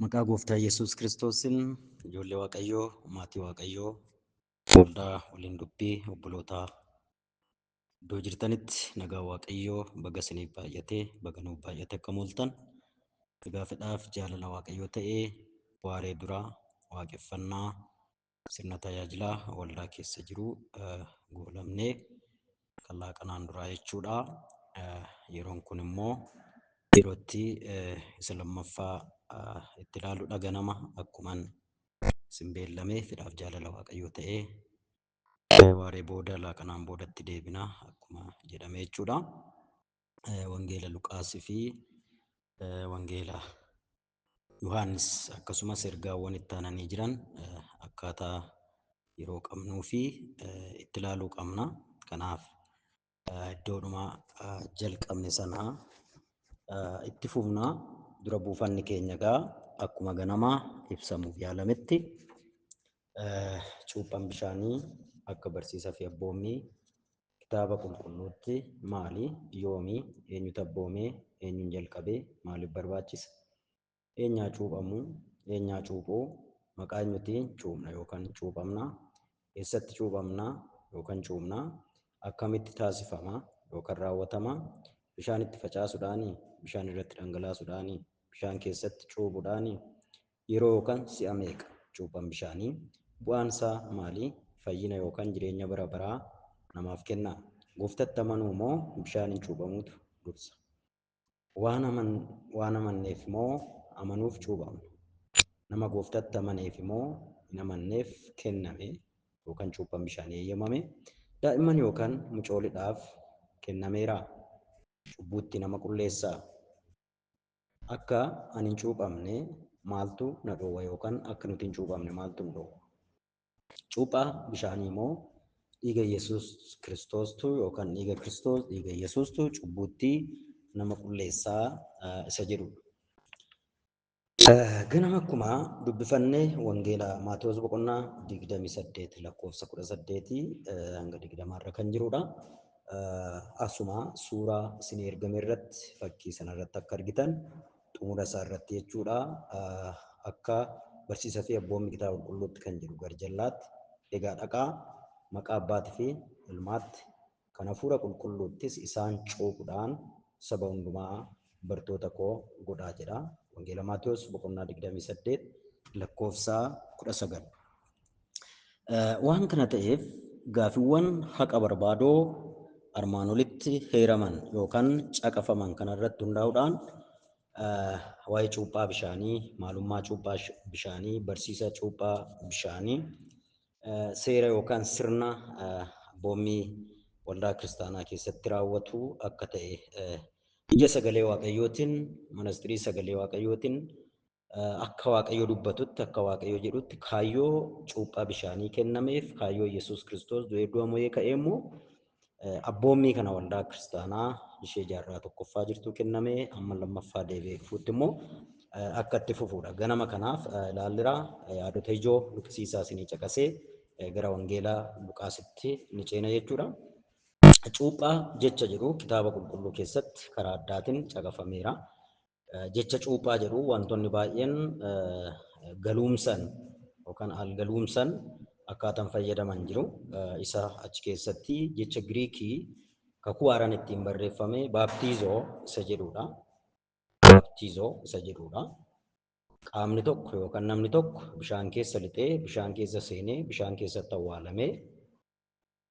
Maqaa Gooftaa Yesuus Kiristoosiin ijoollee Waaqayyoo, maatii Waaqayyoo, waldaa waliin dubbii obbolootaa iddoo jirtanitti nagaa Waaqayyoo baga isiniif baay'atee, baga nuuf baay'ate akka mooltan. Egaa fedhaaf jaalala Waaqayyoo ta'ee waaree duraa waaqeffannaa sirna tajaajilaa waldaa keessa jiru goolamnee kan laaqanaan duraa jechuudha. Yeroon kun immoo yeroo itti isa lammaffaa itti ilaaluudha ganama akkuman isin beellamee fedhaaf jaalala Waaqayyoo ta'ee waaree booda laaqanaan boodatti deebina akkuma jedhame jechuudha. Wangeela Luqaasii fi Wangeela Yohaannis akkasumas ergaawwan itti aananii jiran akkaataa yeroo qabnuu fi itti ilaaluu qabna. Kanaaf iddoodhuma jalqabne sanaa itti fufna. Dura buufanni keenya egaa akkuma ganamaa ibsamuuf yaalametti cuuphaan bishaanii akka barsiisaa fi abboommii kitaaba qulqulluutti maali? Yoomi? Eenyutu abboomee? Eenyuun jalqabee? Maaliif barbaachisa? Eenyaa cuuphamuu? Eenyaa cuuphuu? Maqaa eenyutiin cuuphna yookaan cuuphamna? Eessatti cuuphamna yookaan cuuphna? Akkamitti taasifama yookaan raawwatama? Bishaan itti facaasuudhaanii? Bishaan irratti dhangalaasuudhaanii? Bishaan keessatti cuuphuudhaanii? Yeroo yookaan si'a meeqa cuuphaan bishaanii? Bu'aan isaa maali? Fayyina yookaan jireenya bara baraa namaaf kennaa? Gooftatti amanuu moo bishaaniin cuuphamuutu dursa? Waan amanneef moo amanuuf cuuphamna? Nama gooftatti amaneef moo hin amanneef kenname yookaan cuuphaan bishaanii eeyyamame? Daa'imman yookaan mucooliidhaaf kennameeraa? Cubbuutti nama qulleessaa? Akka ani hin cuuphamne maaltu na dhoowwa yookaan akka nuti hin cuuphamne maaltu nu dhoowwa? Cuuphaa bishaanii moo dhiiga Yesuus Kiristoostu yookaan dhiiga Kiristoos dhiiga Yesuustu cubbuutti nama qulleessaa isa jedhudha. Ganama akkuma dubbifanne Wangeela Maatewos boqonnaa 28 lakkoofsa 18 hanga 20 irra kan jirudha. Asuma suuraa isinii ergame irratti fakkii sana irratti akka argitan xumura isaa irratti jechuudha. Akka barsiisa fi abboommi kitaaba qulqulluutti kan jedhu garjallaatti egaa dhaqaa maqaa abbaatii fi ilmaatti kan hafuura qulqulluuttis isaan cuuphuudhaan saba hundumaa bartoota koo godhaa jedha. Wangeela Maatewos boqonnaa 28 lakkoofsa 19. Waan kana ta'eef gaafiiwwan haqa barbaadoo armaan olitti heeraman yookaan caqafaman kanarratti hundaa'uudhaan waa'ee cuuphaa bishaanii, maalummaa cuuphaa bishaanii, barsiisa cuuphaa bishaanii, seera yookaan sirna abboommii waldaa kiristaanaa keessatti raawwatu akka ta'e ija sagalee Waaqayyootiin, manastirii sagalee Waaqayyootiin akka Waaqayyo dubbatutti, akka Waaqayyo jedhutti kaayyoo cuuphaa bishaanii kennameef, kaayyoo Yesuus Kiristoos du'ee du'a mo'ee ka'ee immoo abboommii kana waldaa kiristaanaa ishee jaarraa tokkoffaa jirtu kenname amma lammaffaa deebi'ee dhufuutti immoo akka itti fufuudha. Ganama kanaaf ilaallira yaadota ijoo luqisiisaa isinii caqasee gara Wangeelaa Luqaasitti ni ceena jechuudha. Cuuphaa jecha jedhu kitaaba qulqulluu keessatti karaa addaatiin caqafameera. Jecha cuuphaa jedhu wantoonni baay'een galuumsan yookaan algaluumsan akkaataan fayyadaman jiru. Isa achi keessatti jecha Giriikii kakuu haaraan ittiin barreeffame baaptiizoo isa jedhudha. Baaptiizoo isa jedhudha. Qaamni tokko yookaan namni tokko bishaan keessa lixee, bishaan keessa seenee, bishaan keessatti awwaalamee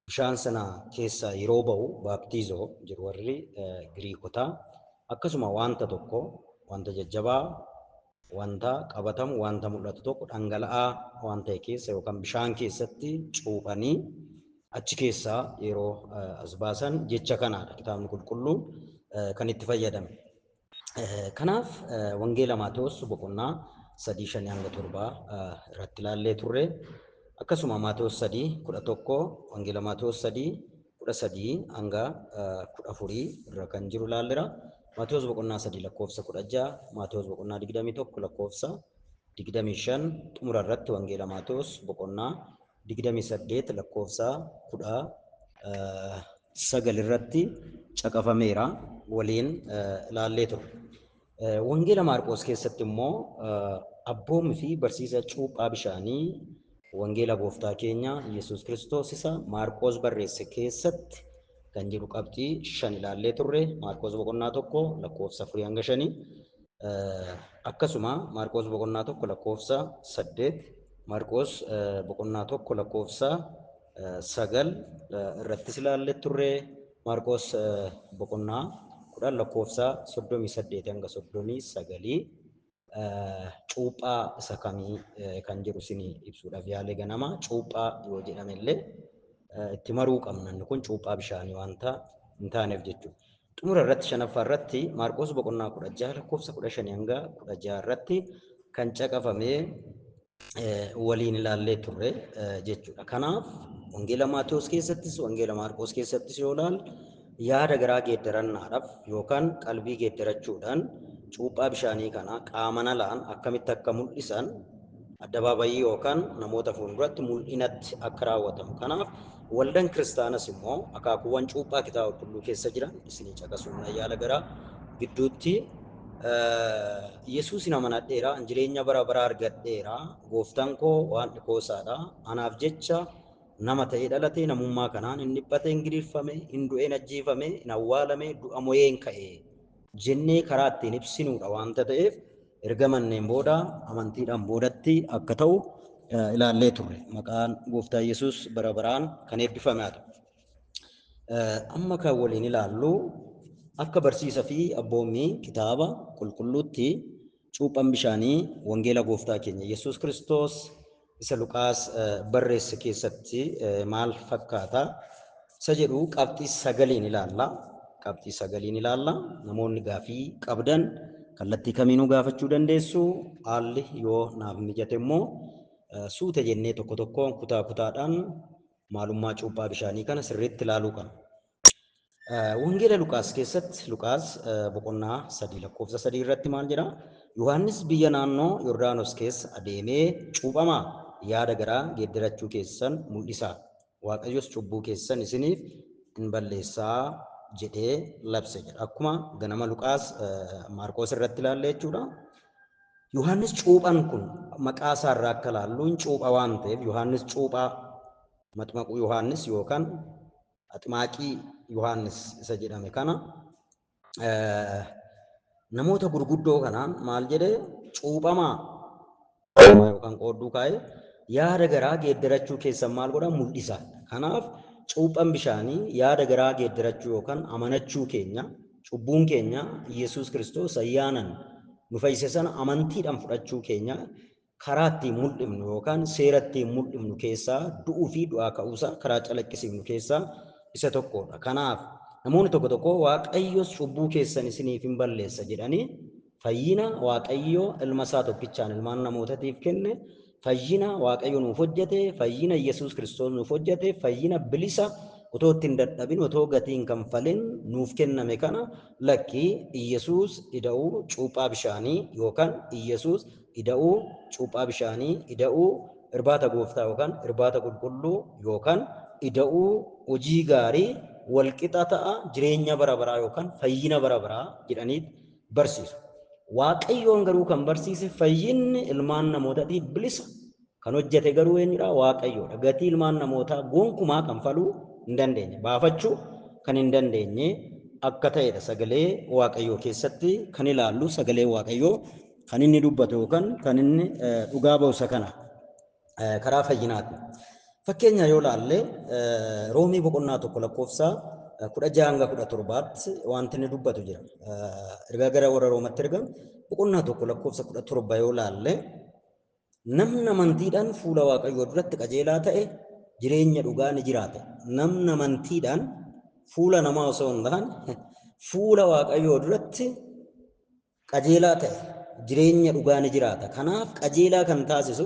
bishaan sana keessa yeroo ba'u baaptiizoo jedhu warri Giriikotaa. Akkasuma wanta tokko, wanta jajjabaa, wanta qabatamu, wanta mul'atu tokko dhangala'aa waan ta'e keessa yookaan bishaan keessatti cuuphanii achi keessaa yeroo as baasan jecha kanaadha kitaabni qulqulluun kan itti fayyadame. Kanaaf Wangeela Maatewos boqonnaa 3 5 hanga 7 irratti ilaallee turre. Akkasuma Maatewos 3 11, Wangeela Maatewos 3 13 hanga 14 irra kan jiru ilaallira. Maatewos boqonnaa 3 lakkoofsa 16, Maatewos boqonnaa 21 lakkoofsa 25, xumura irratti Wangeela Maatewos boqonnaa 28 lakkoofsa 19 irratti caqafameera waliin ilaallee turre. Wangeela Maarqoos keessatti immoo abboommii fi barsiisa cuuphaa bishaanii Wangeela Gooftaa keenya Yesuus Kiristoos isa Maarqoos barreesse keessatti kan jedhu qabxii 5 ilaallee turre. Maarqoos boqonnaa 1 lakkoofsa 4 hanga 5, akkasuma Maarqoos boqonnaa 1 lakkoofsa 8, Maarqoos boqonnaa 1 lakkoofsa 9 irrattis ilaallee turre, Maarqoos boqonnaa 10 lakkoofsa 38 hanga 39 cuuphaa isa kamii kan jedhu isinii ibsuudhaaf yaalee. Ganama cuuphaa yoo jedhame illee itti maruu qabna, inni kun cuuphaa bishaanii wanta hin taaneef jechuudha. Xumura irratti, shanaffaa irratti, Maarqoos boqonnaa 16 lakkoofsa 15 hanga 16 irratti kan caqafamee waliin ilaallee turre jechuudha. Kanaaf Wangeela Maatewos keessattis Wangeela Maarqoos keessattis yoo ilaalle, yaada garaa geeddarannaadhaaf yookaan qalbii geeddarachuudhaan cuuphaa bishaanii kana qaaman alaan akkamitti akka mul'isan, addabaabayii yookaan namoota fuulduratti mul'inatti akka raawwatamu. Kanaaf waldaan kiristaanas immoo akaakuuwwan cuuphaa kitaaba qulqulluu keessa jiran isinii caqasuun yaala gara gidduutti. Yesuusin amanadheera, jireenya bara baraa argadheera, gooftaan koo waan dhikoosaadha, anaaf jecha nama ta'ee dhalate, namummaa kanaan hin dhiphate, hin giriirfame, hin du'e, hin ajjeefame, hin awwaalame, du'a mo'ee hin ka'e jennee karaa ittiin ibsinuudha waanta ta'eef, erga manneen booda amantiidhaan boodatti akka ta'u ilaallee turre. Maqaan Gooftaa Yesuus bara baraan kan eebbifame haa ta'u. Amma kan waliin ilaallu akka barsiisa fi abboommii kitaaba qulqulluutti cuuphaan bishaanii Wangeela Gooftaa keenya Yesuus Kiristoos isa Luqaas barreesse keessatti maal fakkaata isa jedhu qabxii 9n ilaalla. Qabxii 9n ilaalla. Namoonni gaafii qabdan kallattii kamiinuu gaafachuu dandeessu. Haalli yoo naaf mijate immoo suuta jennee tokko tokkoon kutaa kutaadhaan maalummaa cuuphaa bishaanii kana sirriitti ilaaluu qabna. Wangeela Luqaas keessatti, Luqaas boqonnaa 3 lakkoofsa 3 irratti maal jedha? Yohaannis biyya naannoo Yordaanos keessa adeemee, "Cuuphamaa, yaada garaa geeddarachuu keessan mul'isaa, Waaqayyos cubbuu keessan isiniif hin balleessaa" jedhee labse jedha. Akkuma ganama Luqaas Maarqoos irratti ilaalle jechuudha. Yohaannis cuuphaan kun maqaa isaa irraa akka ilaallu hin cuupha waan ta'eef, Yohaannis cuuphaa, Maxmaquu Yohaannis yookaan Axmaaqii Yohaannis isa jedhame kana, namoota gurguddoo kanaan maal jedhee? "Cuuphamaa" yookaan qoodduu kaa'ee, "Yaada garaa geeddarachuu keessan maal godha? Mul'isa." Kanaaf cuuphaan bishaanii yaada garaa geeddarachuu yookaan amanachuu keenya, cubbuun keenya Yesuus Kiristoos ayyaanan nu fayyise sana amantiidhaan fudhachuu keenya karaa ittiin mul'ifnu yookaan seera ittiin mul'ifnu keessaa, du'uu fi du'aa ka'uusaa karaa calaqqisiifnu keessaa isa tokkodha. Kanaaf namoonni tokko tokko "Waaqayyos cubbuu keessan isiniif hin balleessa" jedhanii fayyina Waaqayyo ilma isaa tokkichaan ilmaan namootatiif kenne, fayyina Waaqayyo nuuf hojjete, fayyina Yesuus Kiristoos nuuf hojjete, fayyina bilisa otoo ittiin dadhabin, otoo gatii hin kanfalin nuuf kenname kana, lakkii Iyyasuus ida'uu cuuphaa bishaanii yookaan Iyyasuus ida'uu cuuphaa bishaanii ida'uu irbaata gooftaa yookaan irbaata qulqulluu yookaan ida'uu hojii gaarii walqixa ta'a jireenya bara baraa yookaan fayyina bara baraa jedhanii barsiisu. Waaqayyoon garuu kan barsiise, fayyinni ilmaan namootaatiif bilisa kan hojjete garuu eenyudha? Waaqayyoodha. Gatii ilmaan namootaa gonkumaa kanfaluu hin dandeenye, baafachuu kan hin dandeenye akka ta'edha sagalee Waaqayyoo keessatti kan ilaallu. Sagalee Waaqayyoo kan inni dubbatu yookaan kan inni dhugaa ba'u isa kana karaa fayyinaati. Fakkeenya yoo ilaalle, Roomii boqonnaa 1 lakkoofsa 16 hanga 17tti wanti inni dubbatu jira. Ergaa gara warra Roomatti ergame boqonnaa 1 lakkoofsa 17 yoo ilaalle, "Namni amantiidhaan fuula Waaqayyoo duratti qajeelaa ta'e jireenya dhugaa ni jiraata." Namni amantiidhaan fuula namaa osoo hin taane fuula Waaqayyoo duratti qajeelaa ta'e jireenya dhugaa ni jiraata. Kanaaf qajeelaa kan taasisu,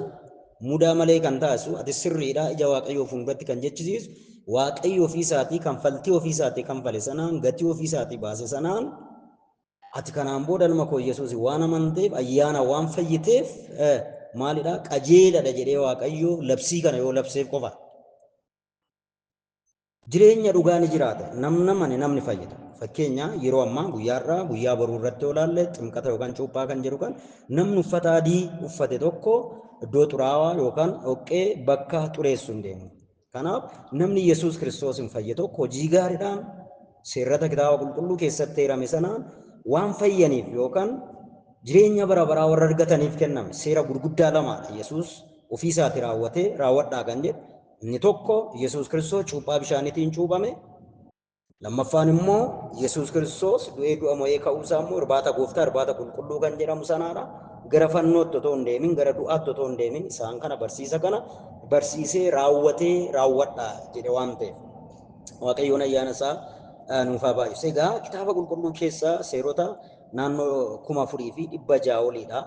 mudaa malee kan taasisu, ati sirriidha ija Waaqayyoo fuulduratti kan jechisiisu, Waaqayyo ofii isaatii kanfaltii ofii isaatii kanfale sanaan, gatii ofii isaatii baase sanaan, ati kanaan booda ilma koo Yesuus waan amanteef, ayyaana waan fayyiteef, maalidha, qajeeladha jedhee Waaqayyo labsii kana yoo labseef qofa. Jireenya dhugaa ni jiraata. Namni amane namni fayyada. Fakkeenya yeroo ammaa guyyaarraa guyyaa boruu irratti yoo ilaalle ximqata yookaan cuuphaa kan jedhu kan namni uffata adii uffate tokko iddoo xuraawaa yookaan dhoqqee bakka xureessu hin deemu. Kanaaf namni Yesuus Kiristoos hin fayye tokko hojii gaariidhaan seerrata kitaaba qulqulluu keessatti eerame sanaan waan fayyaniif yookaan jireenya bara baraa warra argataniif kenname seera gurguddaa lamaadha. Yesuus ofii isaati raawwatee raawwadhaa kan jedhu inni tokko Yesuus Kiristoos cuuphaa bishaaniitiin cuuphame. Lammaffaan immoo Yesuus Kiristoos du'ee du'a mo'ee ka'uusaa immoo irbaata gooftaa irbaata qulqulluu kan jedhamu sanaadha. Gara fannootti otoo hin deemin gara du'aatti otoo hin deemin isaan kana barsiisa kana barsiisee raawwatee raawwadhaa jedhe waan ta'eef. Waaqayyoon ayyaana isaa nuuf haa baay'isu. Egaa kitaaba qulqulluu keessaa seerota naannoo 4600 oliidha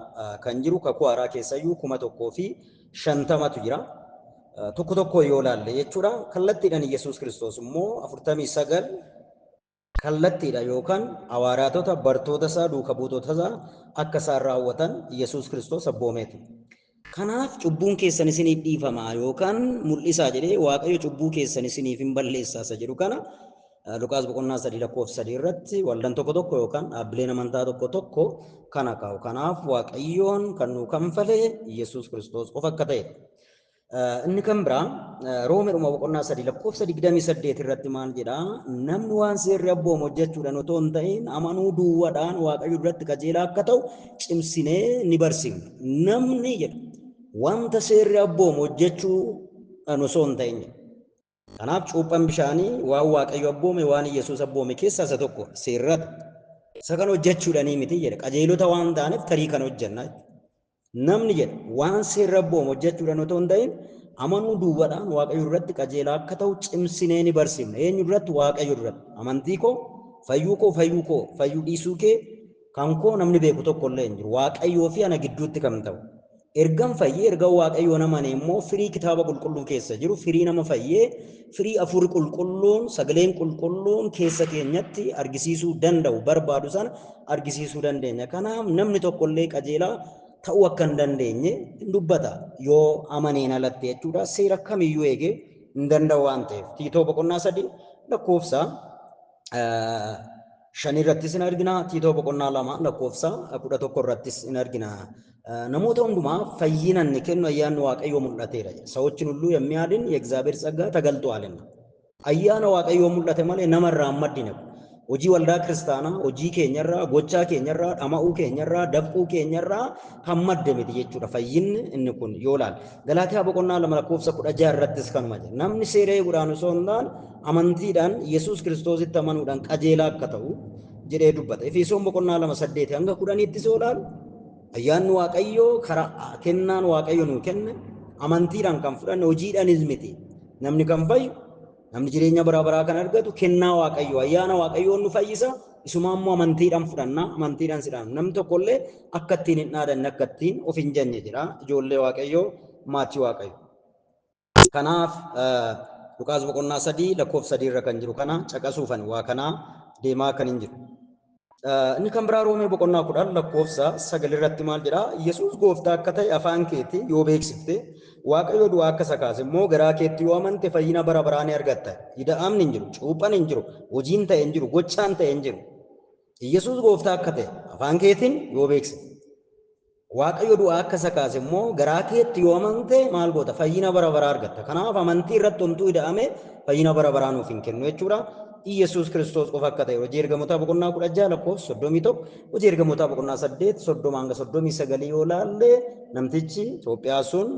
kan jiru. Kakuu haaraa keessayyuu 1050tu jira. Tokko tokko yoo ilaalle jechuudha. Kallattiidhaan Yesuus Kiristoos immoo 49 kallattiidha yookaan hawaariyaatota bartoota isaa duuka buutota isaa akka isaan raawwatan Yesuus Kiristoos abboomeeti. Kanaaf cubbuun keessan isiniif dhiifama yookaan mul'isaa jedhee Waaqayyo cubbuu keessan isiniif hin balleessaa isa jedhu kana Luqaas boqonnaa 3 lakkoofsa 3 irratti waldaan tokko tokko yookaan dhaabbileen amantaa tokko tokko kana kaa'u. Kanaaf Waaqayyoon kan nuu kanfale Yesuus Kiristoos qofa akka ta'edha. Inni kan biraa Roomeedhuma boqonnaa 3 lakkoofsa 28 irratti maal jedhaa? Namni waan seerri abboomu hojjechuudhaan otoo hin ta'in amanuu duwwaadhaan Waaqayyo duratti qajeelaa akka ta'u cimsinee ni barsiifna. Namni jedha wanta seerri abboomu hojjechuudhaan osoo hin ta'in jedha. Kanaaf cuuphaan bishaanii waan Waaqayyo abboome waan Yesuus abboome keessaa isa tokko seerrata. Isa kan hojjechuudhaanii miti jedha. Qajeelota waan taaneef tarii kan hojjenna. Namni jedha waan seerri abboomu hojjechuudhaan otoo hin ta'in amanuu duwwaadhaan Waaqayyo duratti qajeelaa akka ta'u cimsinee ni barsiifna. Eenyu duratti? Waaqayyo duratti. Amantii koo, fayyuu koo, fayyuu koo, fayyuu dhiisuu kee kan koo namni beeku tokko illee hin jiru. Waaqayyoo fi ana gidduutti kan ta'u. Ergan fayyee ergan Waaqayyoon amane immoo firii kitaaba qulqulluu keessa jiru firii nama fayyee firii hafuurri qulqulluun sagaleen qulqulluun keessa keenyatti argisiisuu danda'u barbaadu sana argisiisuu dandeenya. Kanaaf namni tokko illee qajeelaa ta'uu akka hin dandeenye hin dubbata yoo amaneen alatti jechuudha. Seera kamiyyuu eegee hin danda'u waan ta'eef. Tiitoo boqonnaa 3 lakkoofsa 5 irrattis hin argina. Tiitoo boqonnaa 2 lakkoofsa 11 irrattis hin argina. Namoota hundumaa fayyina inni kennu ayyaanni Waaqayyoo mul'ateera. ሰዎችን ሁሉ የሚያድን የእግዚአብሔር ጸጋ ተገልጧልና። Ayyaana Waaqayyoo mul'ate malee namarraa hin maddine. Hojii waldaa kiristaanaa, hojii keenyarraa, gochaa keenyarraa, dhama'uu keenyarraa, dafquu keenyarraa kan madde miti jechuudha. Fayyinni inni kun yoo ilaalle. Galaatiyaa boqonnaa 2 lakkoofsa 16 irrattis kanuma jedha. Namni seera eeguudhaan osoo hin taane amantiidhaan Yesuus Kiristoositti amanuudhaan qajeelaa akka ta'u jedhee dubbata. Efesoon boqonnaa 2 8 hanga 10ttis yoo ilaalu ayyaanni Waaqayyoo karaa kennaan Waaqayyo nuu kenne amantiidhaan kan fudhanne hojiidhaanis miti. Namni kan fayyu namni jireenya bara baraa kan argatu kennaa Waaqayyoo ayyaana Waaqayyoon nu fayyisa. Isuma immoo amantiidhaan fudhanna amantiidhaan sidhaan namni tokkollee akka ittiin hin dhaadanne akka ittiin of hin jenne jedha ijoollee Waaqayyoo maatii Waaqayyoo. Kanaaf Luqaas boqonnaa 3 lakkoofsa 3 irra kan jiru kana caqasuufan waa kanaa deemaa kan hin jiru. Inni kan biraa Roomee boqonnaa 10 lakkoofsa 9 irratti maal jedhaa? Yesuus gooftaa akka ta'e afaan keetti yoo beeksifte Waaqayyo du'aa akka isa kaase immoo garaa keetti yoo amante fayyina bara baraa ni argatta. Ida'amni hin jiru, cuuphaan hin jiru, hojiin ta'e hin jiru, gochaan ta'e hin jiru. Yesuus gooftaa akka ta'e afaan keetiin yoo beeksifte Waaqayyo du'aa akka isa kaase immoo garaa keetti yoo amante maal goota? Fayyina bara baraa argatta. Kanaaf amantii irratti homtuu ida'ame fayyina bara baraa nuuf hin kennu jechuudha. Yesuus Kiristoos qofa akka ta'e hojii ergamootaa boqonnaa 16 lakkoofsa 31 hojii ergamootaa boqonnaa 8 30 hanga 39 yoo ilaalle namtichi Itoophiyaa sun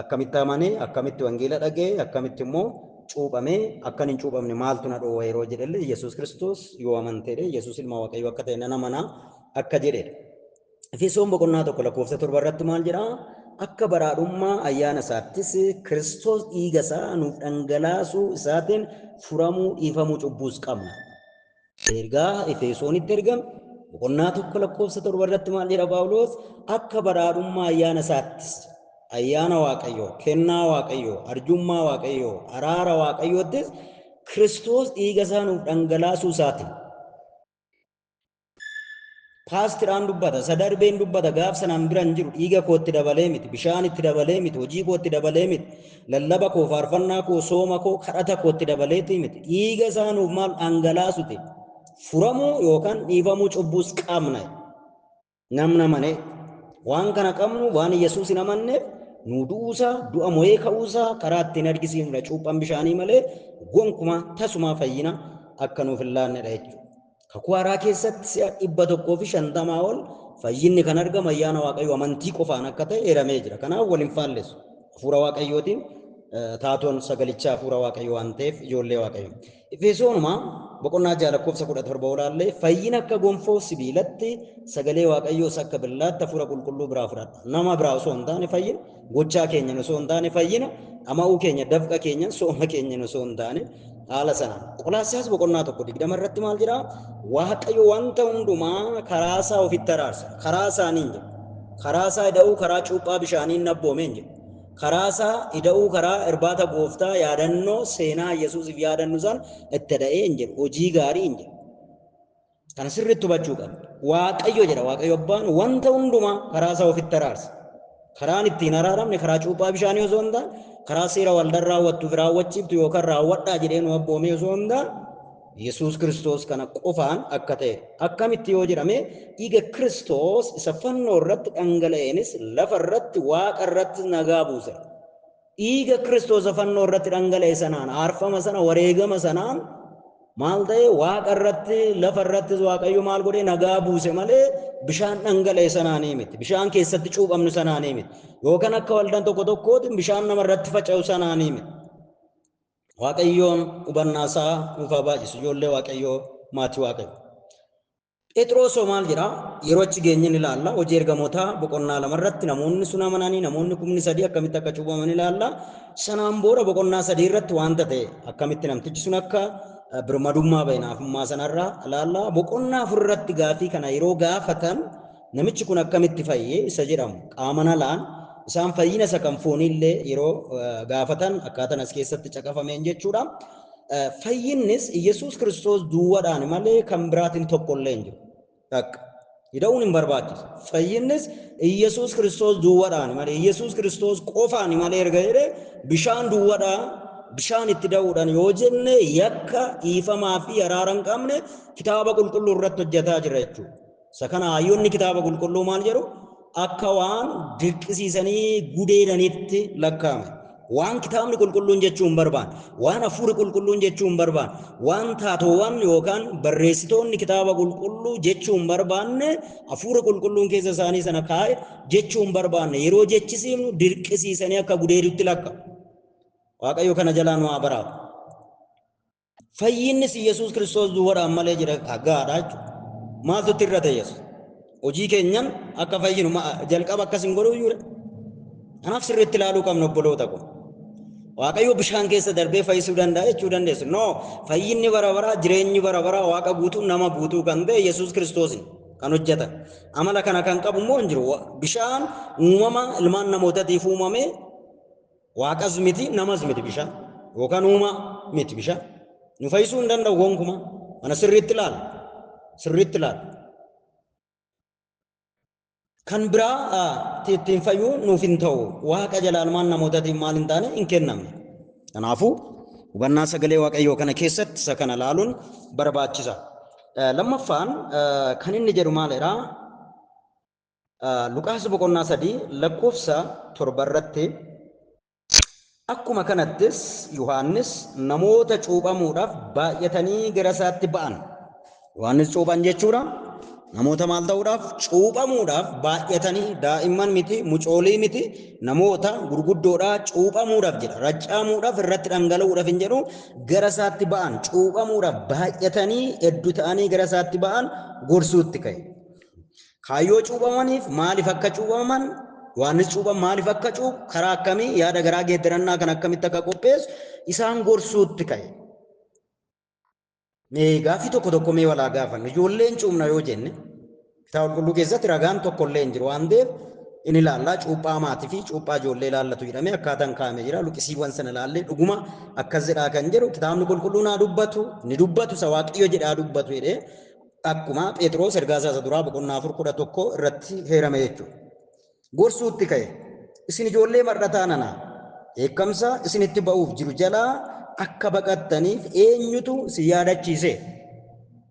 akkamitti amanee akkamitti wangeela dhaga'e akkamitti immoo cuuphamee akkan hin cuuphamne maaltu na dhoowwa yeroo jedhellee Yesuus Kiristoos yoo amanteedha Yesuus ilma Waaqayyoo akka ta'e nan amanaa akka jedhedha. Efesoon boqonnaa 1 lakkoofsa 7 irratti maal jedhaa? Akka badhaadhummaa ayyaana isaattis Kiristoos dhiiga isaa nuuf dhangalaasuu isaatiin furamuu dhiifamuu cubbuus qabna. Ergaa Efesoonitti ergame boqonnaa 1 lakkoofsa 7 irratti maal jedha Phaawulos? Akka badhaadhummaa ayyaana isaattis ayyaana Waaqayyoo, kennaa Waaqayyoo, arjummaa Waaqayyoo, araara Waaqayyoottis Kiristoos dhiiga isaa nuuf dhangalaasuu isaatiin. Paastiidhaan dubbata, isa darbeen dubbata, gaaf sanaan bira hin jiru, dhiiga kootti dabalee miti, bishaan itti dabalee miti, hojii kootti dabalee miti, lallaba koo, faarfannaa koo, sooma koo, kadhata kootti dabaleetii miti. Dhiiga isaa nuuf maal dhangalaasute Furamuu yookaan dhiifamuu cubbuus qabna. Namna malee waan kana qabnu waan Yesuus hin amanneef nu du'uusaa du'a mo'ee ka'uusaa karaa ittiin argisiifnudha cuuphaan bishaanii malee gonkumaa tasumaa fayyina akka nuuf hin laannedha jechuudha. Kakuu haaraa keessatti si'a 150 ol fayyinni kan argamu ayyaana Waaqayyoo amantii qofaan akka ta'e eeramee jira. Kanaaf wal hin faallessu. Hafuura Waaqayyootiin taatoon sagalichaa hafuura Waaqayyoo waan ta'eef ijoollee Waaqayyoo. Efesoonuma boqonnaa 6 lakkoofsa 17 olaallee fayyina akka gonfoo sibiilatti sagalee Waaqayyoos akka billaatti hafuura qulqulluu biraa fudhadha. Nama biraa osoo hin taane fayyina, gochaa keenya osoo hin taane fayyina, dhama'uu keenya, dafqa keenya, sooma keenya osoo hin taane haala sanaan. Qolaasiyaas boqonnaa 1:20 irratti maal jedhaa? Waaqayyo wanta hundumaa karaa isaa ofitti araarsa. Karaa isaaniin jedha. Karaa isaa ida'uu karaa cuuphaa bishaaniin nabboomeen jedha. Karaa isaa ida'uu karaa irbaata gooftaa yaadannoo seenaa Yesuusiif yaadannu san itti da'ee hin jedhu. Hojii gaarii hin jedhu. Kana sirriitti hubachuu qabna. Waaqayyo jedha. Waaqayyo abbaan wanta hundumaa karaa isaa ofitti araarsa. Karaan ittiin araaramne karaa cuuphaa bishaanii osoo hin taane, karaa seera waldaan raawwattuuf raawwachiiftu yookaan raawwadhaa jedhee nu abboomee osoo hin taane, Yesuus Kiristoos kana qofaan akka ta'e. Akkamitti yoo jedhame dhiiga Kiristoos isa fannoo irratti dhangala'eenis lafa irratti waaqa irratti nagaa buuse. Dhiiga Kiristoos isa fannoo irratti dhangala'e sanaan aarfama sana wareegama sanaan maal ta'e waaqa irratti lafa irrattis Waaqayyo maal godhee nagaa buuse malee bishaan dhangala'e sanaanii miti. Bishaan keessatti cuuphamnu sanaanii miti. Yookaan akka waldaan tokko tokkootiin bishaan nama irratti faca'u sanaanii miti. Waaqayyoon hubannaa isaa nuuf haa baay'isu. Ijoollee Waaqayyoo, maatii Waaqayyoo. Phexrosoo maal jedhaa? Yeroo achi geenye ni ilaalla. Hojii ergamootaa boqonnaa 2 irratti namoonni sun amananii namoonni 3,000 akkamitti akka cuuphaman ilaalla. Sanaan booda boqonnaa 3 irratti wanta ta'e akkamitti namtichi sun akka birmadummaa ba'e naafummaa sanarraa ilaalla. Boqonnaa 4 irratti gaafii kana yeroo gaafatan namichi kun akkamitti fayye isa jedhamu qaama nalaan isaan fayyina isa kan fooniillee yeroo gaafatan akkaataan as keessatti caqafameen jechuudha. Fayyinnis Yesuus Kiristoos duwwaadhaan malee kan biraatiin tokkollee hin jiru. Takka. Ida'uun hin barbaachisu. Fayyinnis Yesuus Kiristoos duwwaadhaan malee Yesuus Kiristoos qofaan malee erga jedhee bishaan duwwaadhaa bishaan itti da'uudhaan yoo jenne yakka dhiifamaa fi araara hin qabne kitaaba qulqulluu irratti hojjetaa jira jechuudha. Isa kana hayyoonni kitaaba qulqulluu maal jedhu? Akka waan dirqisiisanii gudeedanitti lakkaa'ame. Waan kitaabni qulqulluun jechuu hin barbaanne, waan hafuurri qulqulluun jechuu hin barbaanne, waan taatoowwan yookaan barreessitoonni kitaaba qulqulluu jechuu hin barbaanne, hafuurri qulqulluun keessa isaanii sana kaa'e jechuu hin barbaanne, yeroo jechisiifnu dirqisiisanii akka gudeedutti lakkaa'u. Waaqayyo kana jalaa nu haa baraaru. Fayyinnis Yesuus Kiristoos duwwaadhaan malee jira gahaadha jechuudha. Maaltu itti irra ta'e Yesuus? Hojii keenyan akka fayyinu jalqaba akkas hin godhuu iyyuu. Kanaaf sirriitti ilaaluu qabna obboloota ko. Waaqayyo bishaan keessa darbee fayyisuu danda'a jechuu dandeessu. No, fayyinni bara baraa, jireenyi bara baraa Waaqa guutuu nama guutuu kan ta'e Yesuus Kiristoos kan hojjetan. Amala kana kan qabu immoo hin jiru. Bishaan uumama ilmaan namootatiif uumame Waaqas miti namas miti bishaan yookaan uumaa miti bishaan. Nu fayyisuu hin danda'u gonkumaa. Kana sirriitti ilaala. Sirriitti ilaala. Kan biraa ittiin fayyuu nuuf hin ta'u. Waaqa jalaa ilmaan namootaatiin maal hin taane hin kennamne. Kanaafuu hubannaa sagalee Waaqayyoo kana keessatti isa kana ilaaluun barbaachisa. Lammaffaan kan inni jedhu maalidha? Luqaas boqonnaa 3 lakkoofsa 7 irratti akkuma kanattis Yohaannis namoota cuuphamuudhaaf baay'atanii gara isaatti ba'an. Yohaannis cuuphan jechuudha. Namoota maal ta'uudhaaf? Cuuphamuudhaaf baay'atanii daa'imman miti, mucoolii miti, namoota gurguddoodhaa cuuphamuudhaaf jedha. Raccaamuudhaaf irratti dhangala'uudhaaf hin jedhu gara isaatti ba'an. Cuuphamuudhaaf baay'atanii hedduu ta'anii gara isaatti ba'an gorsuutti ka'e. Kaayyoo cuuphamaniif maaliif akka cuuphaman, Yohaannis cuuphan maaliif akka cuuphu, karaa akkamii yaada garaa geeddarannaa kan akkamitti akka qopheessu isaan gorsuutti ka'e. Mee gaaffii tokko tokko mee walaa gaafannu. Ijoolleen cuuphna yoo jenne kitaaba qulqulluu keessatti ragaan tokko illee hin jiru waan ta'eef in ilaallaa cuuphaa maatii fi cuuphaa ijoollee ilaallatu jedhamee akkaataan kaa'amee jira. Luqisiiwwan sana ilaallee dhuguma akkas jedhaa kan jedhu kitaabni qulqulluun haa dubbatu, ni dubbatu isa Waaqayyo jedhaa dubbatu jedhee akkuma Phexros ergaa isaa isa duraa boqonnaa 4:11 irratti heerame jechuudha. Gorsuutti ka'e. Isin ijoollee mar'ataa nana, dheekkamsa isinitti ba'uuf jiru jalaa akka baqattaniif eenyutu isin yaadachiise?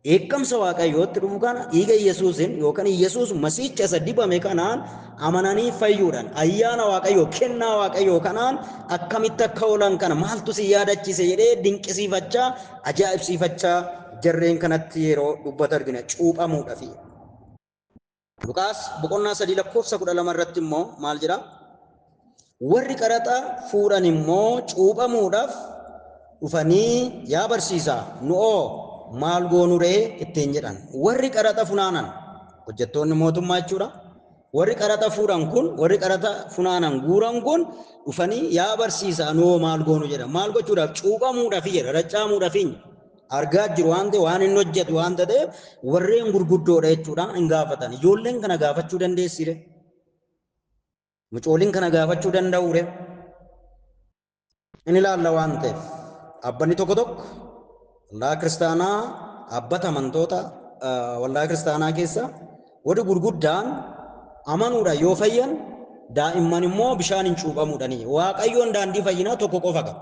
Dheekkamsa Waaqayyootti dhufu kana dhiiga Yesuusin yookaan Yesuus Masiicha isa dibame kanaan amananii fayyuudhaan ayyaana Waaqayyoo kennaa Waaqayyoo kanaan akkamitti akka oolan kana maaltu si yaadachiise jedhee dinqisiifachaa ajaa'ibsiifachaa jarreen kanatti yeroo dubbatu argina cuuphamuudhaafi. Luqaas boqonnaa 3 lakkoofsa 12 irratti immoo maal jedha? Warri qaraxa fuudhan immoo cuuphamuudhaaf dhufanii yaa barsiisaa nu'oo maal goonu ree ittiin jedhan. Warri qaraxa funaanan hojjettoonni mootummaa jechuudha. Warri qaraxa fuudhan kun warri qaraxa funaanan guuran kun dhufanii yaa barsiisaa nu'oo maal goonu jedhan. Maal gochuudhaaf? Cuuphamuudhaaf jedha, raccaamuudhaaf. Argaa jiru waan ta'e waan inni hojjetu waan ta'eef warreen gurguddoodha jechuudha hin gaafatan. Ijoolleen kana gaafachuu dandeessire? Mucooliin kana gaafachuu danda'uure? Inni ilaalla waan ta'eef dhaabbanni tokko tokko waldaa kiristaanaa dhaabbata amantoota waldaa kiristaanaa keessa warri gurguddaan amanuudha yoo fayyan daa'imman immoo bishaan hin cuuphamuudhani. Waaqayyoon daandii fayyinaa tokko qofa qaba.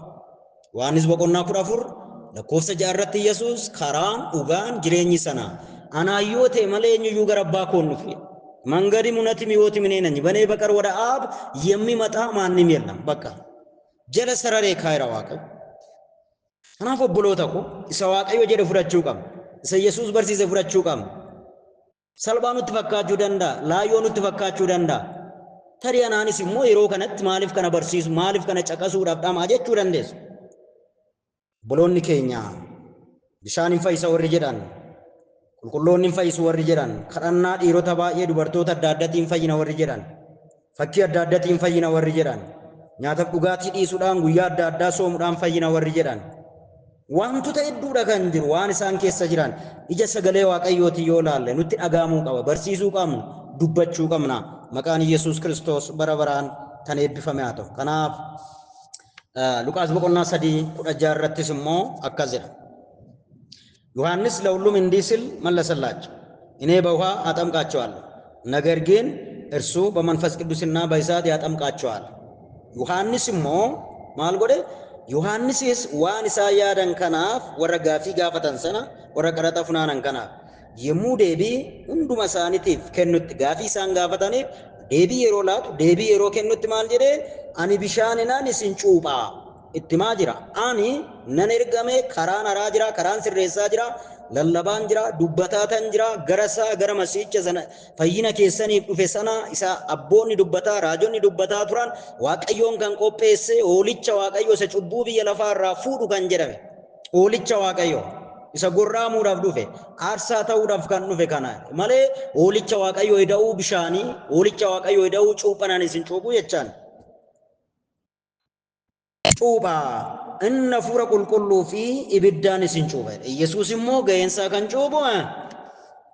Yohaannis boqonnaa 14 lakkoofsa 6 irratti Yesuus karaan dhugaan jireenyi sana anaan yoo ta'e malee eenyuyyuu gara abbaa koo hin dhufu. መንገድም እውነትም ሕይወትም እኔ ነኝ፣ በእኔ በቀር ወደ አብ የሚመጣ ማንም የለም። በቃ jala sararee kaayira Waaqayyo. Kanaaf obboloota ko isa Waaqayyo jedhe fudhachuu qabna. Isa Yesuus barsiise fudhachuu qabna. Salphaa nutti fakkaachuu danda'a, laayyoo nutti fakkaachuu danda'a. Tarii anaanis immoo yeroo kanatti maaliif kana barsiisu, maaliif kana caqasuudhaaf dhamaa jechuu dandeessu. Obboloonni keenya bishaan hin fayyisa warri jedhan, qulqulloonni hin fayyisu warri jedhan, kadhannaa dhiirota baay'ee dubartoota adda addaatiin fayyina warri jedhan, fakkii adda addaatiin fayyina warri jedhan, nyaataaf dhugaatii dhiisuudhaan guyyaa adda addaa soomuudhaan fayyina warri jedhan. Wantoota hedduudha kan jiru waan isaan keessa jiran ija sagalee Waaqayyootiin yoo laalle nutti dhagahamuu qaba, barsiisuu qabna, dubbachuu qabna. Maqaan Yesuus Kiristoos bara baraan kan eebbifame haa ta'u. Kanaaf Luqaas boqonnaa 3 16 irrattis immoo akkas jedha. ዮሐንስ ለሁሉም እንዲህ ሲል መለሰላቸው፣ እኔ በውሃ አጠምቃቸዋለሁ፣ ነገር ግን እርሱ በመንፈስ ቅዱስና በእሳት ያጠምቃቸዋል። Yohaannis immoo maal godhe? Yohaannisis waan isaan yaadan kanaaf warra gaaffii gaafatan sana warra qaraxa funaanan kanaaf yommuu deebii hunduma isaaniitiif kennutti gaaffii isaan gaafataniif deebii yeroo laatu deebii yeroo kennutti maal jedhee ani bishaaninaan isin cuuphaa ittimaa jira. Ani nan ergame karaan haraa jira, karaan sirreessaa jira, lallabaan jira, dubbataatan jira, gara isaa gara masiicha sana fayyina keessaniif dhufe sana isa abboonni dubbataa, raajonni dubbataa turan Waaqayyoon kan qopheesse hoolicha Waaqayyoo isa cubbuu biyya lafaa irraa fuudhu kan jedhame hoolicha Waaqayyoo isa gorraamuudhaaf dhufe aarsaa ta'uudhaaf kan dhufe kana malee hoolicha Waaqayyoo ida'uu bishaanii hoolicha Waaqayyoo ida'uu cuuphanaan isin cuuphuu jechaan. Cuuphaa inni hafuura qulqulluu fi ibiddaan isin cuupha. Yesuus immoo ga'eensaa kan cuuphu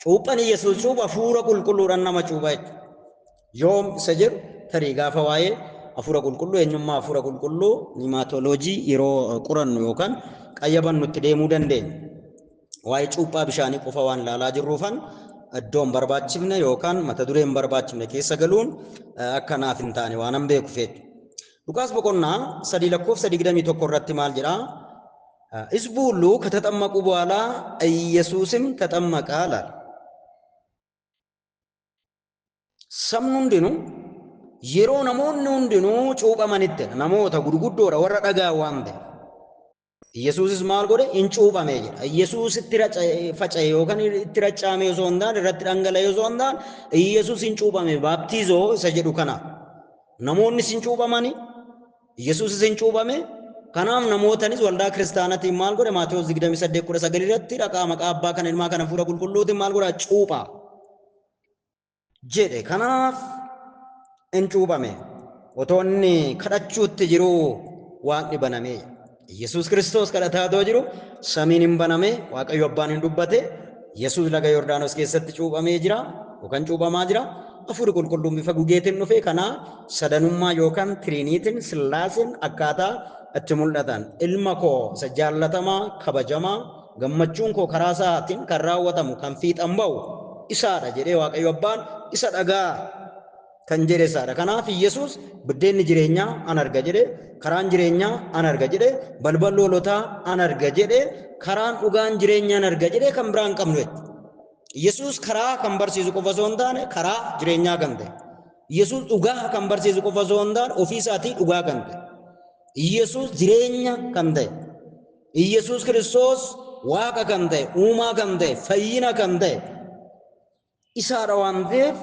cuuphan Yesuus cuuphu hafuura qulqulluudhaan nama cuupha jechuudha. Yoom isa jedhu tarii gaafa waa'ee hafuura qulqulluu eenyummaa hafuura qulqulluu nimaatoloojii yeroo qorannu yookaan qayyabannu itti deemuu dandeenya. Waa'ee cuuphaa bishaanii qofa waan ilaalaa jirruufan iddoo hin barbaachifne yookaan mata duree hin barbaachifne keessa galuun akka naaf hin taane waan an beekuuf jechuudha. Luqaas boqonnaa 3 lakkoofsa 21 irratti maal jedhaa? ሕዝቡ ሁሉ ከተጠመቁ በኋላ ኢየሱስም ተጠመቀ አለ። Sabni hundinuu yeroo namoonni hundinuu cuuphamanitti namoota gurguddoodha warra dhagaa waan ta'e. Yesuusis maal godhe? Hin cuuphame jedha. Yesuus itti faca'e yookaan itti racaame osoo hin taane irratti dhangala'e osoo hin taane Yesuus hin cuuphame baaptiizoo isa jedhu kana. Namoonnis hin cuuphamani, Yesuusis hin cuuphame. Kanaaf namootanis waldaa kiristaanaatiin maal godhe? Maatewos 28:19 irratti dhaqaa maqaa abbaa kana ilmaa kana hafuura qulqulluutiin maal godhaa? Cuuphaa jedhe. Kanaaf hin cuuphame. Otoo inni kadhachuutti jiruu waaqni baname. Yesuus Kiristoos kadhataa otoo jiru samiin hin baname, Waaqayyo abbaan hin dubbate. Yesuus laga Yordaanos keessatti cuuphamee jira yookaan cuuphamaa jira. Hafuurri qulqulluun bifa gugeetiin dhufe kana sadanummaa yookaan tiriiniitiin sillaaseen akkaataa itti mul'atan. Ilma koo isa jaallatamaa kabajamaa gammachuun koo karaa isaatiin kan raawwatamu kan fiixan ba'u isaadha jedhee Waaqayyo abbaan isa dhagaa kan jedhe isaadha. Kanaaf Yesuus biddeenni jireenyaa an arga jedhe, karaan jireenyaa an arga jedhe, balballi hoolotaa an arga jedhe, karaan dhugaan jireenyaa an arga jedhe kan biraa hin qabnu jechuudha. Yesuus karaa kan barsiisu qofa osoo hin taane karaa jireenyaa kan ta'e. Yesuus dhugaa kan barsiisu qofa osoo hin taane ofii isaatii dhugaa kan ta'e. Yesuus jireenya kan ta'e. Yesuus Kiristoos Waaqa kan ta'e, uumaa kan ta'e, fayyina kan ta'e isaadha waan ta'eef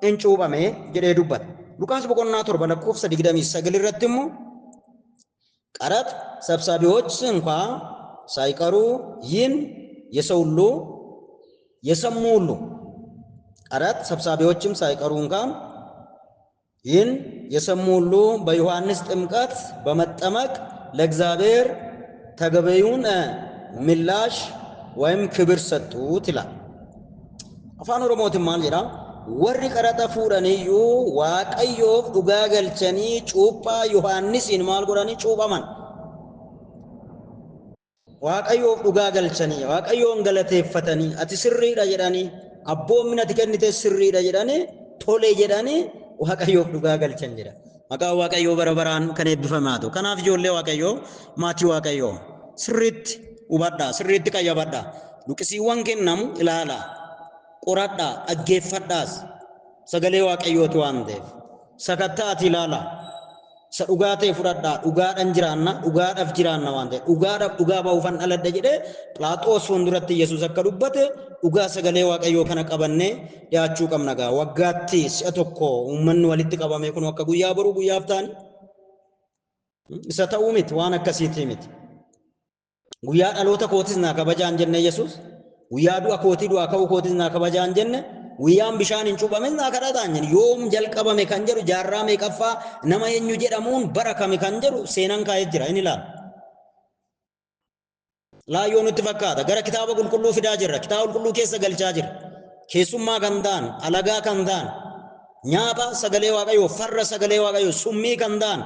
in cuuphame jedhee dubbata. Luqaas boqonnaa 7 lakkoofsa 29 irratti immoo ቀረጥ ሰብሳቢዎች እንኳ ሳይቀሩ ይህን የሰው ሁሉ የሰሙ ሁሉ ቀረጥ ሰብሳቢዎችም ሳይቀሩ እንኳን ይህን የሰሙ ሁሉ በዮሐንስ ጥምቀት በመጠመቅ ለእግዚአብሔር ተገቢውን ምላሽ ወይም ክብር ሰጡት ይላል። Afaan Oromootiin maal jedha? Warri qaraxa fuudhaniyyuu Waaqayyoof dhugaa galchanii cuuphaa Yohaannisiin maal godhanii cuuphaman. Waaqayyoof dhugaa galchanii, Waaqayyoon galateeffatanii, ati sirriidha jedhanii, abboommin ati kennite sirriidha jedhanii, tole jedhanii Waaqayyoof dhugaa galchan jedha. Maqaan Waaqayyoo bara baraan kan eebbifame haa ta'u. Kanaaf ijoollee Waaqayyoo, maatii Waaqayyoo sirriitti hubadhaa, sirriitti qayyabadhaa. Luqisiiwwan kennamu ilaalaa, qoradhaa, dhaggeeffadhaas. Sagalee Waaqayyooti waan ta'eef. Sakatta'aati ilaalaa. Isa dhugaa ta'e fudhadhaa, dhugaadhaan jiraanna, dhugaadhaaf jiraanna waan ta'eef. Dhugaadhaaf dhugaa ba'uufan dhaladha jedhee Philaaxoos fuulduratti Yesuus akka dubbate dhugaa sagalee Waaqayyoo kana qabannee dhiyaachuu qabna gaa. Waggaatti si'a tokko uummanni walitti qabame kun akka guyyaa boruu guyyaaf ta'an isa ta'uu miti, waan akkasiitii miti. Guyyaa dhaloota kootis naa kabajaan jenne Yesuus. Guyyaa du'a kootii du'aa ka'uu kootis naa kabajaan jenne. Guyyaan bishaan hin cuuphamin naa kadhataan jenne. Yoom jalqabame kan jedhu jaarraa meeqaffaa nama eenyu jedhamuun bara kami kan jedhu seenaan kaa'ee jira inni ilaala. Laayyoo nutti fakkaata. Gara kitaaba qulqulluu fidaa jirra. Kitaaba qulqulluu keessa galchaa jirra. Keessummaa kan ta'an, alagaa kan ta'an, nyaapha sagalee Waaqayyoo, farra sagalee Waaqayyoo, summii kan ta'an,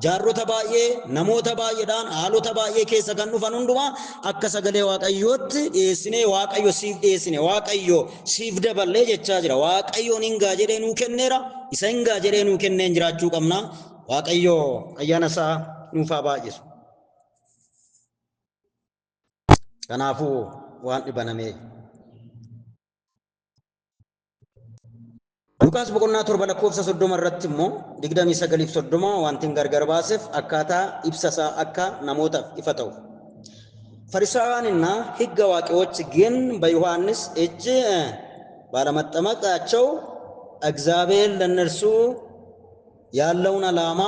jaarrota baay'ee, namoota baay'eedhaan, haalota baay'ee keessa kan dhufan hundumaa akka sagalee Waaqayyootti dhiyeessinee Waaqayyo siif dhiyeessine, Waaqayyo siif daballee jechaa jira. Waaqayyoon hin gaa jedhee nuu kenneera, isa hin gaa jedhee nuu kenneen jiraachuu qabna. Waaqayyo ayyaana isaa nuuf haa baay'isu. Kanaafuu waan dhibanamee. Luqaas boqonnaa 7 lakkoofsa 30 irratti immoo 29 fi 30 wanti gargar baaseef akkaataa ibsa isaa akka namootaaf ifa ta'uuf. ፈሪሳውያንና ሕግ አዋቂዎች ግን በዮሐንስ እጅ ባለመጠመቃቸው እግዚአብሔር ለእነርሱ ያለውን ዓላማ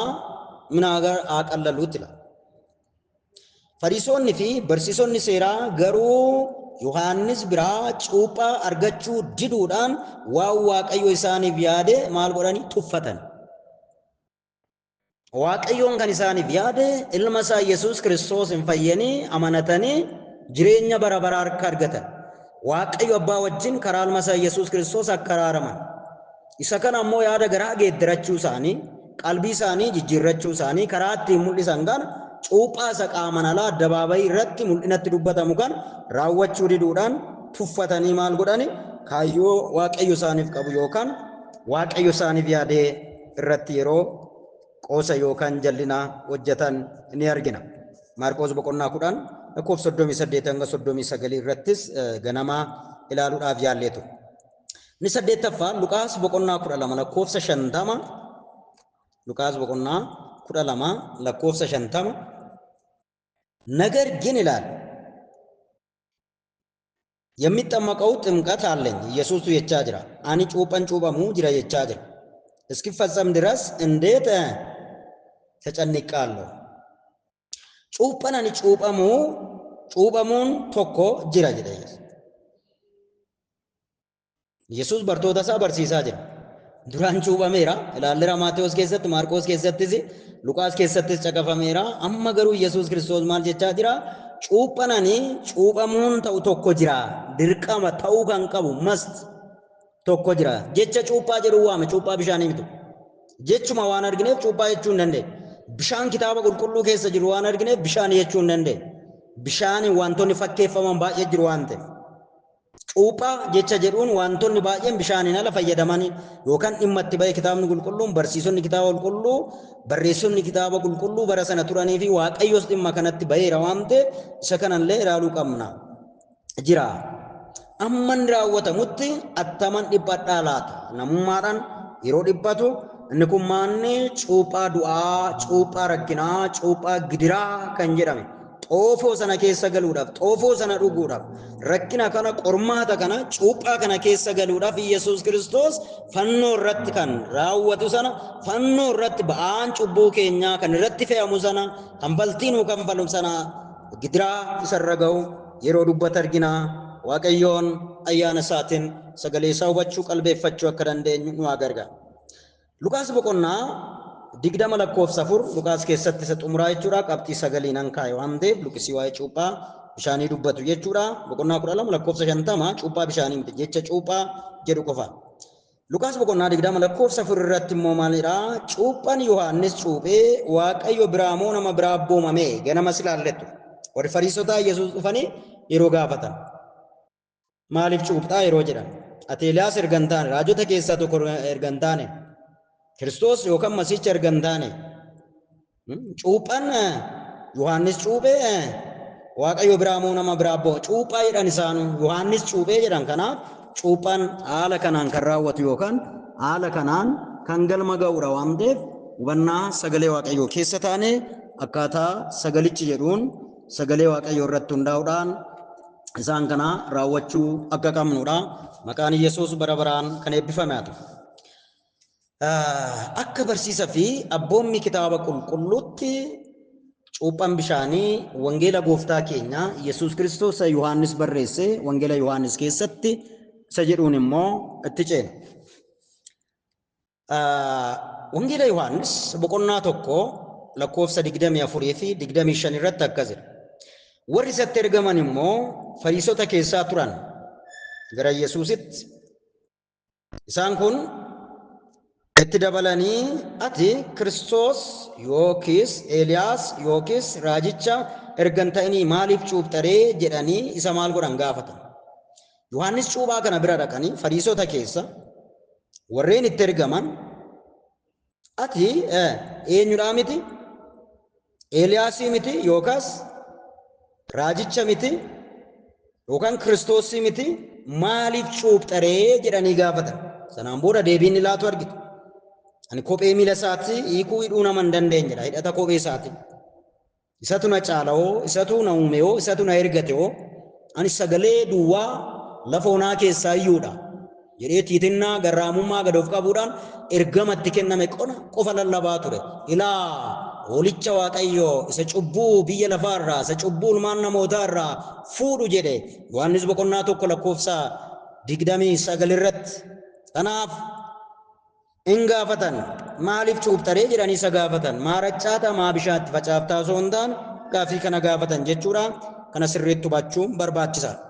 ምን አገር አቀለሉት ይላል። Fariisonni fi barsiisonni seeraa garuu Yohaannis biraa cuuphaa argachuu diduudhaan waan Waaqayyo isaaniif yaade maal godhanii tuffatan. Waaqayyoon kan isaaniif yaade ilma isaa Yesuus Kiristoos hin fayyanii amanatanii jireenya bara baraa akka argatan. Waaqayyo abbaa wajjin karaa ilma isaa Yesuus Kiristoos akka araaraman. Isa kana ammoo yaada garaa geeddarachuu isaanii, qalbii isaanii jijjiirrachuu isaanii karaa ittiin mul'isan kana cuuphaa isa qaaman alaa addabaabayii irratti mul'inatti dubbatamu kan raawwachuu diduudhaan tuffatanii maal godhani kaayyoo Waaqayyo isaaniif qabu yookaan Waaqayyo isaaniif yaadee irratti yeroo qoosa yookaan jal'ina hojjetan ni argina. Maarqoos boqonnaa 10 lakkoofsa 38 hanga 39 irrattis ganamaa ilaaluudhaaf yaallee ture. Inni saddeettaffaa Luqaas boqonnaa 12 lakkoofsa 50, Luqaas boqonnaa 12 lakkoofsa 50 ነገር ግን ይላል የሚጠመቀው ጥምቀት አለኝ ኢየሱስ jechaa jira. Ani cuuphan cuuphamuu jira jechaa jira. እስኪፈጸም ድረስ እንዴት ተጨንቃለሁ። Cuuphan ani cuuphamuu cuuphamuun tokko jira jedhe Yesuus. Yesuus bartoota isaa barsiisaa jira. Duraan cuuphameera. Ilaalleera Maatewos keessatti, Maarqoos keessattis, Luqaas keessattis caqafameera. Amma garuu Yesuus Kiristoos maal jechaa jira? Cuuphan ani cuuphamuun ta'u tokko jira. Dirqama ta'uu kan qabu must tokko jira. Jecha cuuphaa jedhu waame, cuuphaa bishaanii miti. Jechuma waan argineef cuuphaa jechuu hin dandeenye. Bishaan kitaaba qulqulluu keessa jiru waan argineef bishaan jechuu hin dandeenye. Bishaan wantoonni fakkeeffaman baay'ee jiru waan ta'eef. Cuuphaa jecha jedhuun wantoonni baay'een bishaaniin ala fayyadamanii yookaan dhimma itti ba'e kitaabni qulqulluun, barsiisonni kitaaba qulqulluu, barreessonni kitaaba qulqulluu bara sana turanii fi Waaqayyos dhimma kanatti ba'eera waan ta'eef isa kanallee ilaaluu qabna. Jira. Amma inni raawwatamutti attaman dhiphadhaa laata? Namummaadhaan yeroo dhiphatu inni kun maanni cuuphaa du'aa, cuuphaa rakkinaa, cuuphaa gidiraa kan jedhame. Xoofoo sana keessa galuudhaaf, xoofoo sana dhuguudhaaf, rakkina kana, qormaata kana, cuuphaa kana keessa galuudhaaf Yesuus Kiristoos fannoo irratti kan raawwatu sana, fannoo irratti ba'aan cubbuu keenyaa kan irratti fe'amu sana, kanfaltii nuu kanfalu sana, gidiraa isarra ga'u yeroo dubbata argina. Waaqayyoon ayyaana isaatiin sagalee isaa hubachuu, qalbeeffachuu akka dandeenyu nu haa gargaaru. Luqaas boqonnaa 20 lakkoofsa 4, Luqaas keessatti isa xumuraa jechuudha. Qabxii sagalii nan kaa'e waan ta'eef luqisii waa'ee cuuphaa bishaanii dubbatu jechuudha. Boqonnaa 12 lakkoofsa 50 cuuphaa bishaanii miti, jecha cuuphaa jedhu qofa. Luqaas boqonnaa 20 lakkoofsa 4 irratti immoo maalidha? Cuuphaan Yohaannis cuuphee Waaqayyo biraa moo nama biraa abboomame? Ganama silaallettu. Warri Fariisotaa Yesuus dhufanii yeroo gaafatan. Maaliif cuuphaa yeroo jedhan? Ati Eeliyaas erga hin taane, raajota keessaa tokko erga hin taane, Kiristoos yookaan Masiicha erga hin taane, cuuphaan Yohaannis cuuphee Waaqayyo biraa moo nama biraa abbooma? Cuuphaa jedhan isaanuu Yohaannis cuuphee jedhan. Kanaaf cuuphaan haala kanaan kan raawwatu yookaan haala kanaan kan galma ga'uudha waan ta'eef hubannaa sagalee Waaqayyoo keessa taane akkaataa sagalichi jedhuun sagalee Waaqayyoo irratti hundaa'uudhaan isaan kana raawwachuu akka qabnudha. Maqaan Yesuus bara baraan kan eebbifame haa ta'u. Akka barsiisa fi abboommi kitaaba qulqulluutti cuuphaan bishaanii wangeela gooftaa keenya Yesuus Kiristoos isa Yohaannis barreesse wangeela Yohaannis keessatti isa jedhuun immoo itti ceena. Wangeela Yohaannis boqonnaa 1 lakkoofsa 24 fi 25 irratti akkas jedha. Warri isatti ergaman immoo Fariisota keessaa turan gara Yesuusitti. Isaan kun itti dabalanii, ati Kiristoos yookiis Eeliyaas yookiis raajicha erga hin ta'inii maaliif cuuphxa ree jedhanii isa maal godhan gaafatan. Yohaannis cuuphaa kana bira dhaqanii Fariisota keessa warreen itti ergaman, ati eenyudhaa miti, Eeliyaasii miti, yookaas raajicha miti, yookaan Kiristoosii miti, maaliif cuuphxaree jedhanii gaafatan. Sanaan booda deebiin inni laatu argitu. Ani kophee miila isaatti hiikuu hidhuu nama hin dandeenyedha. Hidhata kophee isaati. Isatu na caalawoo, isatu na uumewoo, isatu na ergatewoo, ani sagalee duwwaa lafa onaa keessaa iyyuudha jedhee tiitinnaa garraamummaa gad of qabuudhaan ergama itti kenname qofa lallabaa ture. Ilaa hoolicha Waaqayyoo isa cubbuu biyya lafaa irraa, isa cubbuu ilmaan namootaa irraa fuudhu jedhe Yohaannis boqonnaa 1 lakkoofsa 29 irratti. Kanaaf in gaafatan, maaliif cuuphxaree jedhanii isa gaafatan. Maa raccaata, maa bishaan itti facaaftaa osoo hin taane gaaffii kana gaafatan jechuudha. Kana sirriitti hubachuun barbaachisaadha.